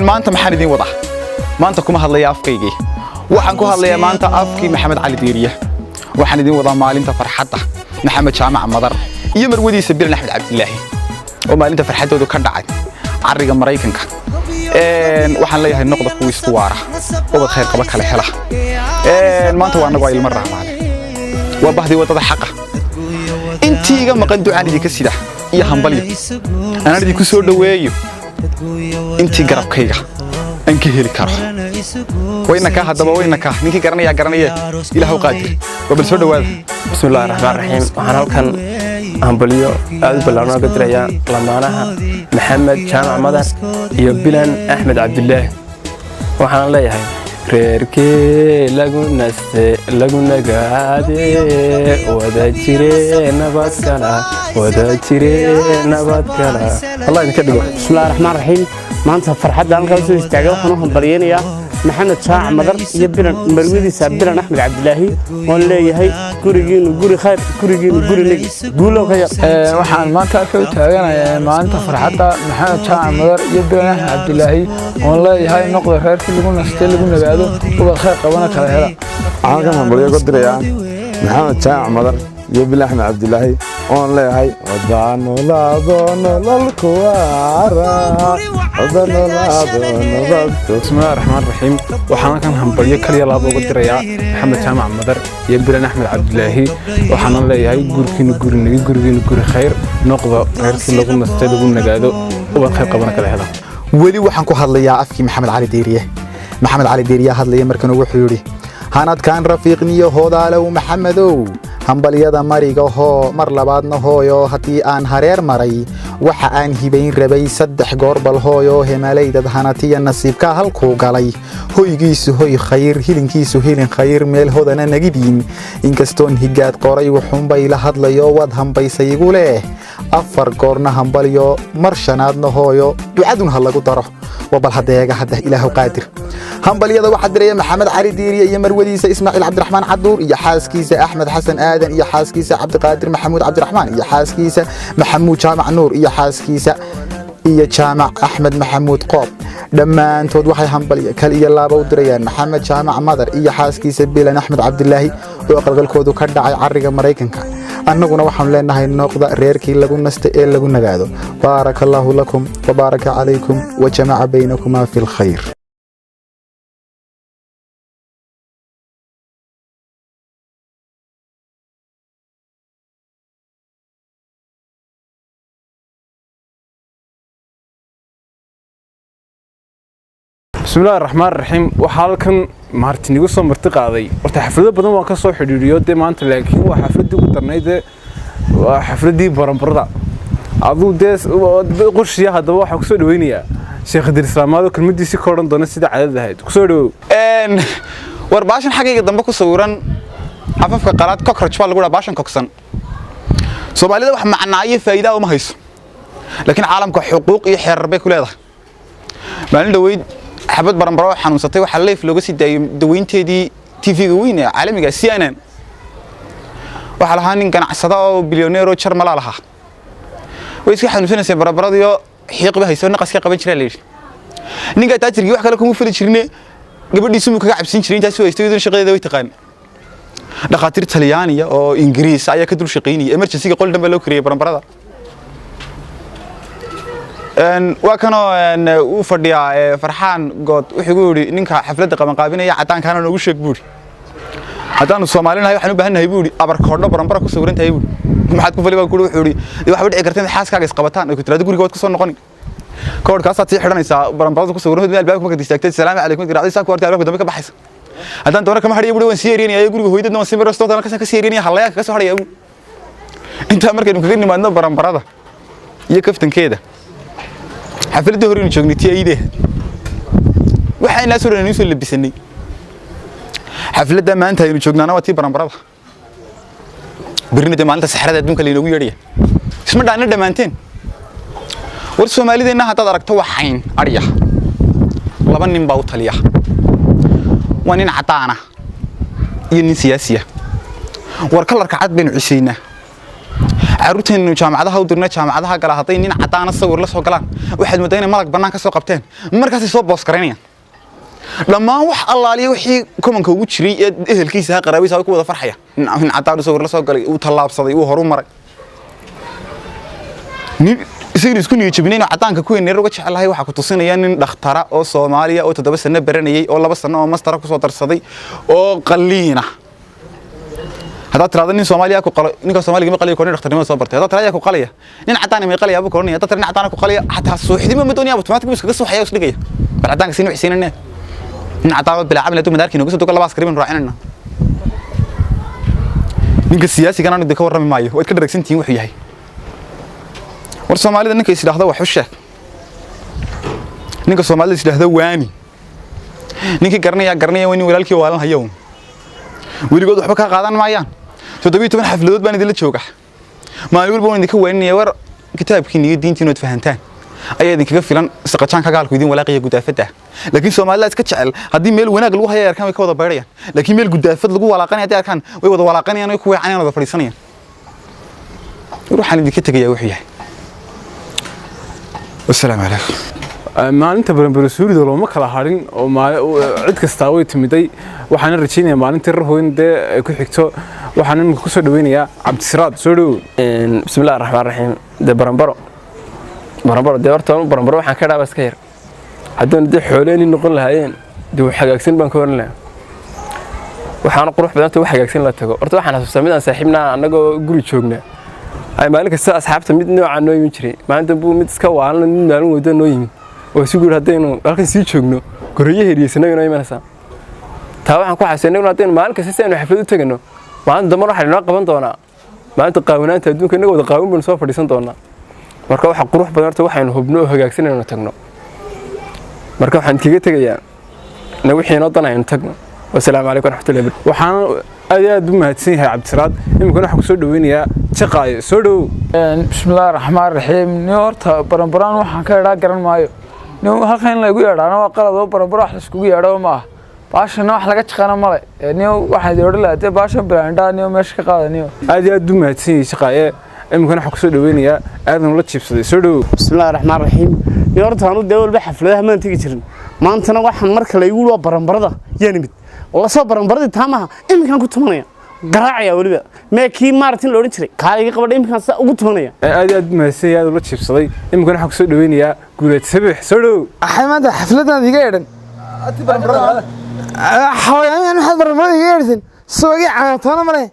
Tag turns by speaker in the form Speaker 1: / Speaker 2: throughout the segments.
Speaker 1: Maanta maxaan idiin wadaa? Maanta kuma hadlaya afkaygii, waxaan ku hadlayaa maanta afkii Maxamed Cali Diiriye. Waxaan idiin wadaa maalinta farxadda Maxamed Jaamac Madar iyo marwadiisa Bilan Axmed Cabdilaahi, oo maalinta farxaddoodu ka dhacay carriga Maraykanka. Waxaan leeyahay, noqda kuwa isku waara, ubad khayr qaba kale hela. Maanta waa anagoo ilmo raamaale, waa bahdii waddada xaqa. Intii iga maqan ducaan idinka sida iyo hambalyo anaan idinku soo dhoweeyo intii garabkayga aan ka heli karo. Wayna kaa haddaba, wayna kaa ninkii garanayaa garanaye. Ilaahu qaadir, waa bal soo dhowaada.
Speaker 2: Bismillahi raxmaan raxiim. Waxaan halkan hambalyo aad u ballaaran uga dirayaa lamaanaha Maxamed Jaamac Madar iyo Bilan Axmed Cabdilaahi. Waxaan leeyahay, reerkee lagu naste, lagu nagaade, wada jire nabadgala, wada jire nabadgala, Allah idinka dhigo.
Speaker 3: Bismillahi raxmaan raxiim. Maanta farxadda halkaa usoo istaagay, waxaan u hambalyeynayaa Maxamed Jaac Madar iyo Bilan, marwadiisa Bilan Axmed Cabdilaahi, oon leeyahay gurigiinu guri khayr, gurigiinu guri negi, guulow ka yar.
Speaker 4: Waxaan maanta halka u taaganayaa maalinta farxadda Maxamed Jaac Madar iyo Bilan Axmed Cabdilaahi, oon leeyahay, noqda reerkii lagu nastay, lagu nagaado, ubad khayr qabana kala hela.
Speaker 5: Waxaan halkan hambalyo uga dirayaa Maxamed Jaamac Madar iyo Bilan Axmed Cabdilaahi, oon leeyahay, wada noolaado nolol kuwaara, wada noolaado nabad.
Speaker 6: Bismillahi raxmaan raxiim. Waxaan halkan hambalyo kaliya laaba uga dirayaa Maxamed Jaamac Madar iyo Bilan Axmed Cabdilaahi. Waxaana leeyahay, gurigiinu guri nagi, gurigiinu guri khayr, noqdo reerkii lagu nastay, lagu nagaado, ubad khayr qabana kala hela.
Speaker 1: Weli waxaan ku hadlayaa afkii Maxamed Cali Diiriye. Maxamed Cali Diiriye hadlaya markana wuxuu yidhi: "Hanadkaan rafiiqniyo hoodaalow Maxamedow, hambalyada mariga hoo, mar labaadna hooyo. Haddii aan hareer maray waxa aan hibayn rabay saddex goor, bal hooyo hemalaydad hanatiya nasiibkaa halkuu galay, hoygiisu hoy khayr, hilinkiisu hilin khayr, meel hodana nagidiin. Inkastoon higaad qoray wuxuunbay la hadlayo, waad hambaysay igu leh. Afar goorna hambalyo, mar shanaadna hooyo, ducadun ha lagu daro." Waa bal hadeega hadda, Ilaahu qaadir. Hambalyada waxaa diraya Maxamed Cali Diiriye iyo marwadiisa Ismaaciil Cabdiraxmaan Caduur iyo xaaskiisa Axmed Xasan Aadan iyo xaaskiisa Cabdiqaadir Maxamuud Cabdiraxmaan iyo xaaskiisa Maxamuud Jaamac Nuur iyo xaaskiisa iyo Jaamac Axmed Maxamuud Qoob. Dhammaantood waxay hambalyo kal iyo laaba u dirayaan Maxamed Jaamac Madar iyo xaaskiisa Bilan Axmed Cabdilaahi, oo qalqalkoodu ka dhacay carriga Maraykanka. Annaguna waxaanu leenahay, noqda reerkii lagu nasta ee lagu nagaado. Baaraka allaahu lakum wabaaraka calaykum wajamaca baynakumaa fi lkhayr.
Speaker 6: Bismillahi raxmaan raxiim. Waxaa halkan maartin igu soo marti qaaday, horta xaflado badan waan ka soo xidhiidhiyo dee maanta, laakiin waa xafladdii ugu darnayd, dee waa xafladdii baranbarada aduu dee qorshiya. Haddaba waxaan kusoo dhaweynayaa Sheekh Idriis Raamaado, kelmadiisii ka odhan doona sida caadada ahayd. Kusoo dhawow.
Speaker 1: War baashan xaggayga dambe ku sawiran, afafka qalaad cockroach baa lagu dhaha. Baashan koksan Soomaalida wax macnaa iyo faa'iidaa uma hayso, laakiin caalamka xuquuq iyo xeerar bay ku leedahay. Maalin dhoweyd xabad baranbaro oo xanuunsatay waxaa live looga sii daayay daweynteedii TV-ga weyn ee caalamiga CNN. Waxaa lahaa nin ganacsada oo bilyoneer oo Jarmalaa lahaa. Way iska xanuunsanaysay baranbaradiyo, xiiq bay hayso, naqaska qaban jiraa la yidhi. Ninka taajirkii wax kale kuma fali jirine, gabadhiisu muu kaga cabsin jiray intaas haystay, iyaduna shaqadeeda way taqaan. Dhakhaatiir Talyaaniya oo Ingiriis ayaa ka dul shaqaynayay. Emergency-ga qol dhan baa loo kariyay baranbarada. Waa kanoo uu fadhiyaa Farxaan Good. Wuxuu igu yidhi, ninka xafladda qabanqaabinaya caddaankaana noogu sheeg, buu yidhi. Haddaanu Soomaalinahay waxaan u baahan nahay, buu yidhi, abarkoodho baranbara ku sawiran tahay, buu yidhi. Maxaad ku fali, baan ku yidhi. Wuxuu yidhi, waxba dhici karta inaad xaaskaaga isqabataan ay ku tiraahdo guriga waad ku soo noqoni, koodhkaasaad sii xidhanaysaa baranbarada ku sawiran mid albaabka markaad istaagtay, salaamu calaykum garaacday, saa ku artay, albaabka dambe ka baxaysa. Haddaan doono kama hadhaya, buu, waan sii eryanaya guriga hooyadadna waan sii maray, stoota halkaasaan ka sii eryanaya, hallayaanka ka soo hadhaya, buu. Intaa markaynu kaga nimaadno baranbarada iyo kaftankeeda, xafladdii hore aynu joognay tii ayidee, waxaynaa soo dhan soo labisanay. Xafladda maanta aynu joognaana waa tii baranbarada. Berrina dee maalinta saxrada adduunka laynoogu yeedhaya. Isma dhaana dhammaanteen. War Soomaalideenna haddaad aragto waxayn adhiya, laba nin baa u taliya: waa nin caddaana iyo nin siyaasiya. War kalarka cad baynu cisaynaa. Carruurteennu jaamacadaha u dirna, jaamacadaha gala, hadday nin caddaana sawir la soo galaan, Waxaad moodaa inay malag bannaan ka soo qabteen, markaasay soo boos garaynayaan dhammaan wax allaaliya wixii komanka ugu jiray ee ehelkiisa ha qaraabiisa ku wada farxaya. Nin cadaan sawir la soo galay, uu tallaabsaday, uu horu maray. Nin isagana isku niyad jabinay inuu cadaanka ku weyn uga jecelahay waxaa ku tusinaya nin dhakhtara oo Soomaaliya oo 7 sano baranayay oo 2 sano oo mastara ku soo darsaday oo qaliina. Haddaad tiraahdo nin Soomaaliya ku qalo, ninka Soomaaliga ma qaliyo, korin dhakhtarnimada soo bartay. Haddaad tiraahdo ku qalaya, nin cadaan ma qalaya buu korinaya. Haddaad tiraahdo nin cadaan ku qalaya, xataa suuxdimo ma doonaya, automatic buu iskaga suuxaya, is dhigaya. Bal cadaanka siin wixii siinane nin cadaan bilaa camal hadduu madaarkii nooga soo dogo, laba askari baan raacinayna. Ninka siyaasigan aanu ka warrami maayo, waad ka dharagsantihiin wuxuu yahay. War Soomaalida, ninka is idhaahdo wax u sheeg, ninka Soomaalida is idhaahdo waani, ninkii garanaya garanaya, waa nin walaalkii waalan hayo, weligood waxba kaa qaadan maayaan. 17 xafladood baan idinla jooga, maalin walba waan idinka waaninaya. War kitaabkiina iyo diintiina ood fahantaan ayaa idinkaga filan saqajaanka gaalku idin walaaqaya gudaafadda. Laakiin Soomaalida iska jecel, haddii meel wanaag lagu hayo ay arkaan, way ka wada baydhayaan, laakiin meel gudaafad lagu walaaqanaya hadday arkaan, way wada walaaqanayaan, way ku weecanayaan, wada fadhiisanayaan. War waxaan idinka tegayaa wuxuu yahay, wassalaamu calaykum.
Speaker 6: Maalinta baranbaro suurida looma kala harin oo cid kastaa way timiday. Waxaana rajaynayaa maalintii rahoyn dee ay ku xigto. Waxaan iminka kusoo dhaweynayaa Cabdisiraad, soo dhowow.
Speaker 2: Bismillahi raxmaan raxiim. Dee baranbaro, baranbaro, dee horta baranbaro waxaan ka dhaaba iska yar. Haddaan dee xooleenii noqon lahaayeen, dee wax hagaagsan baan ka oran lahaa. Waxaana qurux badanta wax hagaagsan la tago. Horta waxaan xasuustaa midaan saaxiibnaa, annagoo guri joogna, ay maalin kasta asxaabta mid noocaa noo imin jiray. Maalinta buu mid iska waalan, mid maalin wada noo yimid oo isu guuri, haddaynu halkan sii joogno gorriyo heriyeysanay inoo imanaysaa. Taa waxaan ku xasuustay, innaguna haddaynu maalin kasta si aynu xaflad u tegano, maalinta dambe waxaa inoo qaban doonaa maalinta qaawanaanta adduunka, innagoo wada qaawin baynu soo fadhiisan doonaa. Marka waxa qurux badan horta waxaynu hubno oo hagaagsan inaynu tagno. Marka waxaan kaga tegayaa na wixii inoo dan aynu tagno. Wasalaamu calaykum waraxmatullahi.
Speaker 6: Waxaan aad iyo aad u mahadsan yahay Cabdisiraad. Iminkana waxaan kusoo dhaweynayaa Jaqaayo, soo dhowow.
Speaker 4: Bismillahi raxmaan raxiim. Nin horta baranbaraan waxaan ka idhaa garan maayo. Nin halkan in laygu yeedhaana waa qalad, oo baranbaro wax laiskugu yeedho ma aha. Baashana wax laga jaqana male. Nin waxaan idin odhan lahaa dee baashan bilaandhaa niyo meesha ka qaada niyo.
Speaker 6: Aad iyo aad u mahadsan yahay Jaqaaye. Iminkana waxaan kusoo dhaweynayaa Aadan ula jiibsaday, soo dhowow.
Speaker 3: Bismillahi raxmaan raxiim. Nin horta anu dee walba xafladaha maan tegi jirin, maantana waxaan marka laygu waa baranbarada yaa nimid lasoo baranbaradii taa maaha. Iminkaan ku tumanaya, garaacaya weliba mee kii maartin la odhan jiray kaa iga qabadha, iminkaan saa ugu tumanaya.
Speaker 6: Aad iyo aad u mahadsan yahay Aadan ula jiibsaday. Iminkana waxaan kusoo dhaweynayaa Guuleed Sabiix, soo dhowow.
Speaker 4: Axay, maanta xafladan iga yeedhan xawayaan, maxaad baranbarada iga yeedhsan? Subagii caanatoona male,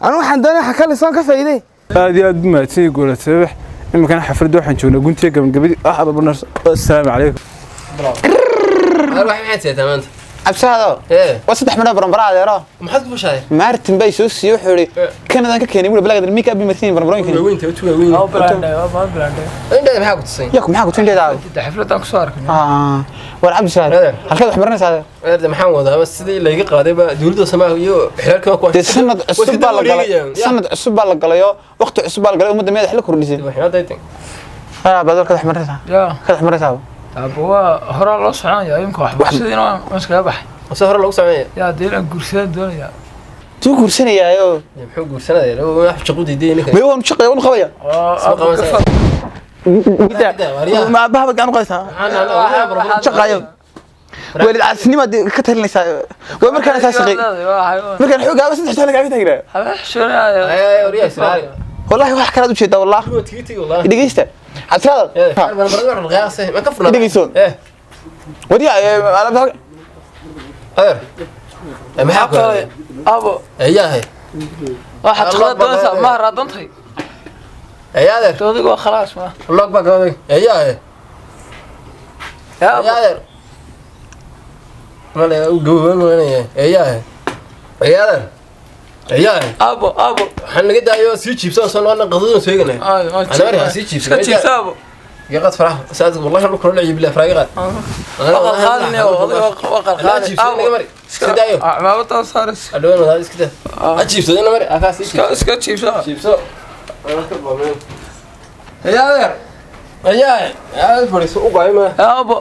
Speaker 4: anigu waxaan doonay waxa ka lisoon ka faa'iiday.
Speaker 6: Aad iyo aad u mahadsan yahay Guuleed Sabiix. Iminkana xafladda waxaan joognaa guntiga gabagabadii. Assalaamu calaykum.
Speaker 2: Maxaad seetaa maanta?
Speaker 1: Cabsiraado.
Speaker 2: Ee.
Speaker 1: Waa 3 midho baranbara, adeero.
Speaker 2: Maxaad ku fashaday?
Speaker 1: Martin bay soo siiyey, wuxuu yidhi Kanadan ka keenay buuri balagad mika abi martin baranbarooyinkan.
Speaker 2: Waaweynta tu waaweyn. Indhaha maxaa ku tusay?
Speaker 1: Yaa ku maxaa ku tindheedaa?
Speaker 4: Xafladan kusoo arkay.
Speaker 1: War Cabdisiraad,
Speaker 2: Adeer.
Speaker 1: halkeed wax baranaysaa, adeer?
Speaker 2: Adeer, maxaan wadaa sidii layga qaaday ba dawladda Soomaaliya iyo xeerka ku
Speaker 1: Dee sanad cusub baa la galay, sanad cusub baa la galayo, waqti cusub baa la galay, ummadda miyaad wax la kordhisay? Ah, baad halkeed wax baranaysaa?
Speaker 4: Yaa.
Speaker 1: Halkeed wax baranaysaa?
Speaker 4: Taaba waa horaa loo soconaya imika, waxbarashadiina waan iskaga baxay.
Speaker 2: Se hore loogu sameeya.
Speaker 4: Yaa dee inaan guursadaan doonayaa.
Speaker 1: Tuu guursanayaayo?
Speaker 2: Muxuu guursanaya? Wax shaqo diiday ninka.
Speaker 1: May waan shaqeeya, waan qabaya.
Speaker 2: Soo qabanaysaa.
Speaker 1: Ma aabbaha gacan u qaadaysaa? Shaqaayo waalid caasinimaad ka talinaysaa. Waa markaan isaa shaqey, markaan xoogaaba 3 sano kaaga taagnaa. Wallahi wax kalaad ujeedaa, wallah. Dhegeysta Cabdiraad, dhegeyso. Wariya alaabta
Speaker 4: Abo, waxaad shaqada doonaysaa ma haraadantay? Adigu waa khalaas ma yaa abo. Abo, abo.
Speaker 2: Waxaan naga daayo sii jiibsan soo noqon qadaduna soo eeganay. Ana markaa sii jiibsan.
Speaker 4: Iska jiibsa, abo.
Speaker 2: Yaqad faraha saad wallahi dhulka la ciib bilaa faraha qaad.
Speaker 4: Waa qalqaalin, waa qalqaalin.
Speaker 2: Jiibsan naga mari iska daayo.
Speaker 4: Cimaamadaa saaras.
Speaker 2: Adhowan wadaad iska daa. Ha jiibsado ina mari akaa sii
Speaker 4: iska
Speaker 2: jiibso.
Speaker 4: Iska jiibsa.
Speaker 2: Jiibso.
Speaker 4: Yaa adeer.
Speaker 2: Ayaa aad fadhiiso u qaayma.
Speaker 4: Yaa abo.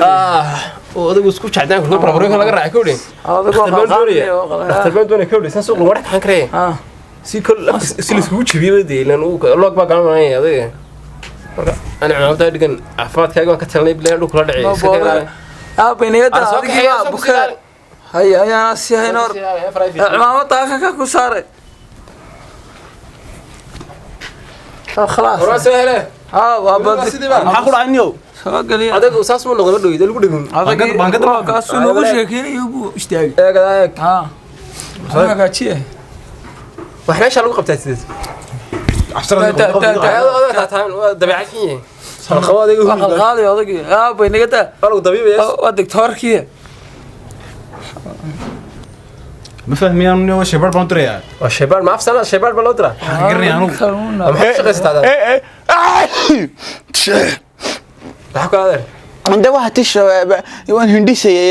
Speaker 2: Ah, oo adigu isku jacdaan kulka barbaroonka laga raacay kowdhin.
Speaker 4: Adigu waa qalqaalin.
Speaker 2: Dhakhtar baan doonaya kowdhin san suuq lagu dhex xan karaya. Si kol si la iskugu jabiyay dee ilaan uu loog baa galanaya adiga. Marka ana cunada dhigan caafimaadkaaga waan ka talinay bilahan dhulka la dhacay iska keenay.
Speaker 4: Aabba inaga daa adigii baa bukaa. Hay ayaana sii hayn hor. Cimaamada halkan ka ku saaray. Khalaas.
Speaker 2: Horaa soo hele.
Speaker 4: Haa waa bad.
Speaker 6: Maxaa ku dhacay niyow?
Speaker 4: Soo geliya.
Speaker 2: Adag saas muu noqday ma dhowid lagu dhigin.
Speaker 6: Baangada
Speaker 4: Waa kaasuu noogu sheekeynayo buu istaagay.
Speaker 2: Eeg eeg.
Speaker 4: Haa. Hagaajiye.
Speaker 2: Wax meesha lagu qabtaa sideed. Waa dabeecad xun yahay. Qabo adiga
Speaker 4: Waa qalqaali odagii. Aabba inaga daa.
Speaker 2: Waa lagu dabiibaya.
Speaker 4: Waa digtoorkii.
Speaker 6: Ma fahmayaan niyow, shaybaar baan u dirayaa.
Speaker 2: Waa shaybaar ma afsana shaybaar baa loo diraa.
Speaker 6: Waxaan garanayaa anugu.
Speaker 2: Maxaad ku shaqaysataa adaa? Maxaa ku adeer?
Speaker 1: Ande waxa tisha waan hindhisayay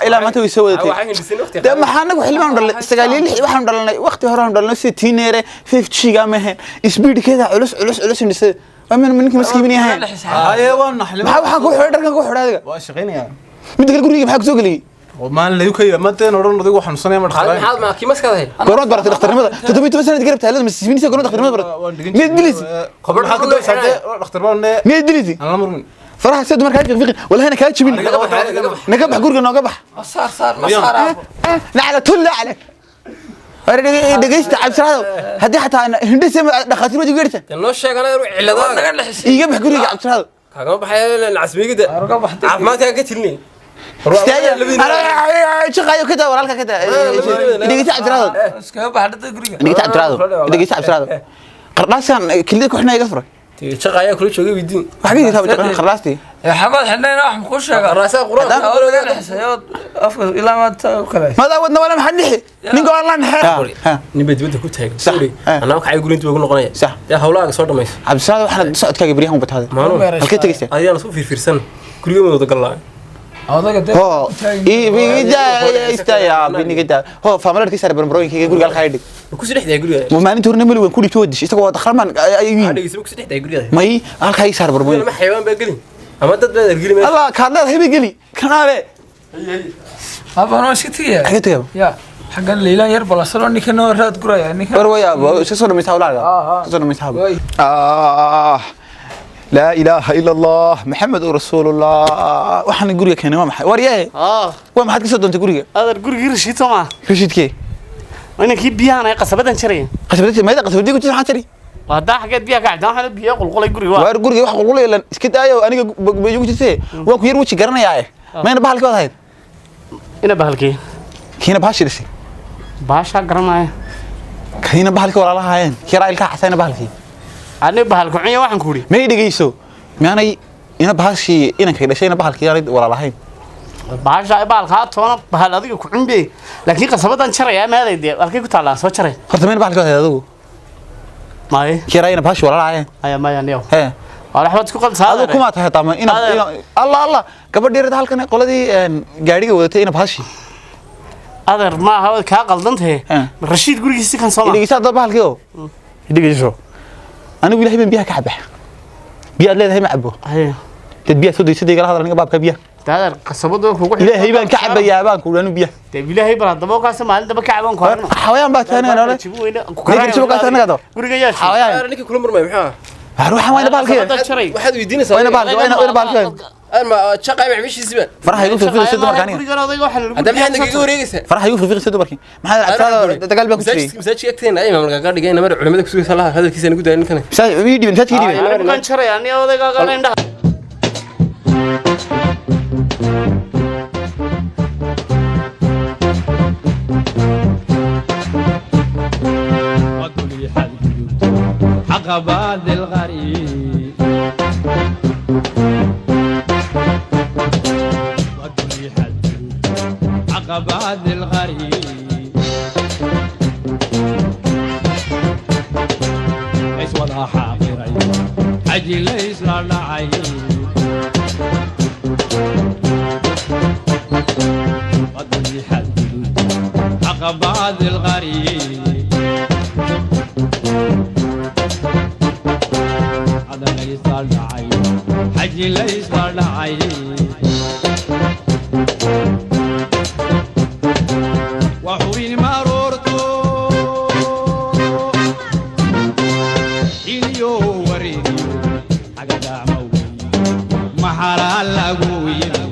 Speaker 1: ilaa maanta way soo wadatay.
Speaker 2: Waxaan hindhisin waqti.
Speaker 1: De maxaa anagu xilli baanu dhalnay 9 iyo 6 waxaanu dhalanay waqti hore aanu dhalanay sida tiineere 5G ga ma ahayn speedkeeda culus culus culus hindhisay waa min ninka maskiibin yahay.
Speaker 6: Haye waan naxli.
Speaker 1: Maxaa waxaan ku xidhay dharkan ku xidhay adiga?
Speaker 6: Waa shaqaynayaa.
Speaker 1: Midda kale guriga maxaa ku soo geliyay?
Speaker 6: Oo maalin lagu ka yidhi mateen odhan adigu xanuunsanaya ma dhakhtar.
Speaker 2: Maxaad ma kii maskaad ahayd?
Speaker 1: Goormaad baratay dhakhtarnimada? 17 sanad garab taalada maskiibinaysa goormaad dhakhtarnimada baratay? Miyaad dilisi?
Speaker 6: Khabar maxaa ku daysaa dhakhtar baan ne.
Speaker 1: Miyaad dilisi?
Speaker 6: Aan la murmin.
Speaker 1: Faraha sida dumarka fiqfiqin wallahi kaa jibin naga bax guriga nooga bax.
Speaker 4: Saar saar ma saar aabbo.
Speaker 1: Nacla tulla calek. Dhegeysta Cabdisalaado, haddii xataa hindhisa dhakhaatiir waad igu yeertaan.
Speaker 2: Noo sheeg anaga ciladaha.
Speaker 4: Naga dhexisay.
Speaker 1: Iiga bax guriga Cabdisalaado.
Speaker 2: Kaagama baxay casmigida.
Speaker 4: Uga baxday.
Speaker 2: Caafimaadkaan ka tilnay.
Speaker 1: Istaaga shaqaayo ka daa walaalka ka daa. Dhegeysta Cabdisalaado.
Speaker 4: Iskaga baxday guriga.
Speaker 1: Dhegeysta Cabdisalaado. Dhegeysta Cabdisalaado. Qardhaaskan kelida ku xidhnaa iga furay.
Speaker 2: Shaqa ayaa kula joogay weydiin.
Speaker 1: Waxa ka jirtaa qardhaastii?
Speaker 4: Xamaad xidhnayna wax muxuu sheegaa?
Speaker 2: Qardhaasaa quraan.
Speaker 4: Naga dhexisay oo afka ilaa maanta u kale.
Speaker 1: Madaa wadna wala maxaa dhixi ninka waa la naxee.
Speaker 2: Nin bay dibadda ku taagan. Sorry. Anaa kacay gurinta ugu noqonaya.
Speaker 1: Sax.
Speaker 2: Dee hawlahaaga soo dhamayso.
Speaker 1: Cabdisalaado waxaana socodkaaga beryahan u bataaday.
Speaker 2: Maanu.
Speaker 1: Halkee tegaysaa?
Speaker 2: Adigaan isku fiirfiirsan. Guriga ma wada galnaa.
Speaker 4: Odaga dee.
Speaker 1: Ho istaaya biniga ho faamalarkii sare barbarooyinkayga guriga halkaa dhig.
Speaker 2: Ku sii dhexdaa guriga.
Speaker 1: Maalinta horena mali waan ku dhibto wadish isagoo waa dakhramaan ayuu
Speaker 2: Waxaa dhegeysa ku sii dhexdaa guriga.
Speaker 1: May halkaa ii saar barbarooyin.
Speaker 2: Ama xayawaan baa gelin. Ama dad baa ergeli meesha.
Speaker 1: Allah kaad leedahay bay geli kanaabe.
Speaker 4: Aabba anoo iska tegaya.
Speaker 1: Xagee tagay?
Speaker 4: Ya xaggan Leylaan yar balasano ninkan oo raad guraya ninkan.
Speaker 1: War way aabo iska soo dhamaysa hawlahaaga. Iska soo dhamaysa hawlahaaga. Laa ilaaha ila Allah Maxamed rasuulullah. Waxaan guriga keenay waa maxay? War yee. Waa maxaad ka soo doontay guriga?
Speaker 3: Adeer gurigii Rashiid soo maa.
Speaker 1: Rashiidkee?
Speaker 3: Inankii biyahan ay qasabadan jarayeen.
Speaker 1: Qasabadii mayda qasabadii ku jirta maxaa jari?
Speaker 3: Waa haddaa xaggeed biyaha ka cabtaan waxaana biyo qulqulay guriga waa.
Speaker 1: Waar guriga wax qulqulay lan iska daayo aniga bay igu jirtay. Waan ku yar weji garanayaa. Mayna bahalkii waad ahayd?
Speaker 3: Ina bahalkii.
Speaker 1: Kiina bahashi dhisay.
Speaker 3: Bahashaa garanaya.
Speaker 1: Kiina bahalkii walaalahaayeen. Kiira ilkaha casayna bahalkii.
Speaker 3: Ani bahalku cunya waxaan ku idhi.
Speaker 1: May dhegeyso. Miyaanay ina bahashii inankay dhashay ina bahalkii aanay walaalahayn.
Speaker 3: Bahasha bahalkaa toona bahal adiga ku cunbe. Laakiin qasabadan jarayaa maaday dee halkay ku taallaan soo jaray.
Speaker 1: Horta mayna bahalkii waad ahayd adigu?
Speaker 3: Maye.
Speaker 1: Kiira ina bahashi walaalahaayeen.
Speaker 3: Aya maya niyow.
Speaker 1: Hee.
Speaker 3: Waa waxbaad ku qalsaa.
Speaker 1: Adigu kuma tahay taama ina Allah Allah gabadh yarada halkan qoladii gaadhiga wadatay ina bahashi.
Speaker 3: Adeer ma aha waad kaa qaldan tahay. Rashiid gurigiisa kan soo ma.
Speaker 1: Dhegeyso hadda bahalkii oo. Dhegeyso. Anigu ilaahay baan biyaha ka cabaa. Biyaad leedahay ma cabo.
Speaker 3: Haye.
Speaker 1: Dad biyaha soo daysaday igala hadal aniga baabka biyaha.
Speaker 3: Adeer qasabadu kugu xidhan.
Speaker 1: Ilaahay baan ka cabayaa baan ku dhaanu biyaha.
Speaker 3: Dee ilaahay bal haddaba kaas maalin daba ka cabaan ku harno.
Speaker 1: Xawayaan baa tahay aniga noole. Ninka jibo kaas aniga do.
Speaker 3: Guriga yaa.
Speaker 1: Xawayaan.
Speaker 2: Ninka kula murmay maxaa?
Speaker 1: Ruuxan waa ina bahalkii.
Speaker 2: Waxaad weydiinaysaa.
Speaker 1: Waa ina bahalkii waa ina bahalkii.
Speaker 2: Ma shaqay macaamiishiisiba.
Speaker 1: Faraha igu firfiraysa dumarka aniga.
Speaker 3: Guriga odayga waxa lagu
Speaker 2: Hadda maxaad nagaga wareegaysaa?
Speaker 1: Faraha igu firfiraysa dumarkii. Maxaa cabsaada dagaal baa ku jiray.
Speaker 2: Masaajidka agteena ay maamulka ka dhigay namar culimada ku sugaysa laha hadalkiisa nagu daalin kana.
Speaker 1: Masaajid ii dhiibin masaajidka ii dhiibin.
Speaker 3: Anigu kan jaraya ani odayga qala indhaha.
Speaker 7: عقبات الغريب عقبات الغريب ليس ولا حاضرين حجي ليس لا عين عقبات الغريب هذا ليس العين حجي ليس العين وحوين مرورتو إليو وريديو حقدا Xalaal lagu yimi.